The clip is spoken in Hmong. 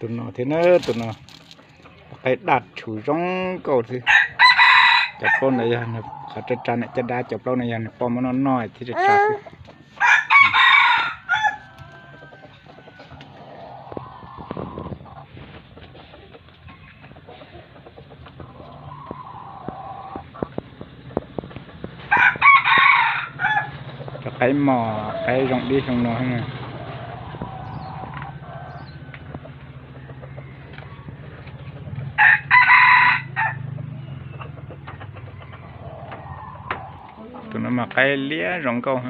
Tus no thiab na, tus no qaib daj rhuv zoo nkauj xwb. Cov plaub ntawd yog nws qhov tsa tsa na, caj dab cov plaub no yog nws poj muab noj noj thiab tsa tsa xwb. Cov qaib mos qaib zoo dib xyoo no. Tus no mas qaib liab zoo nkauj.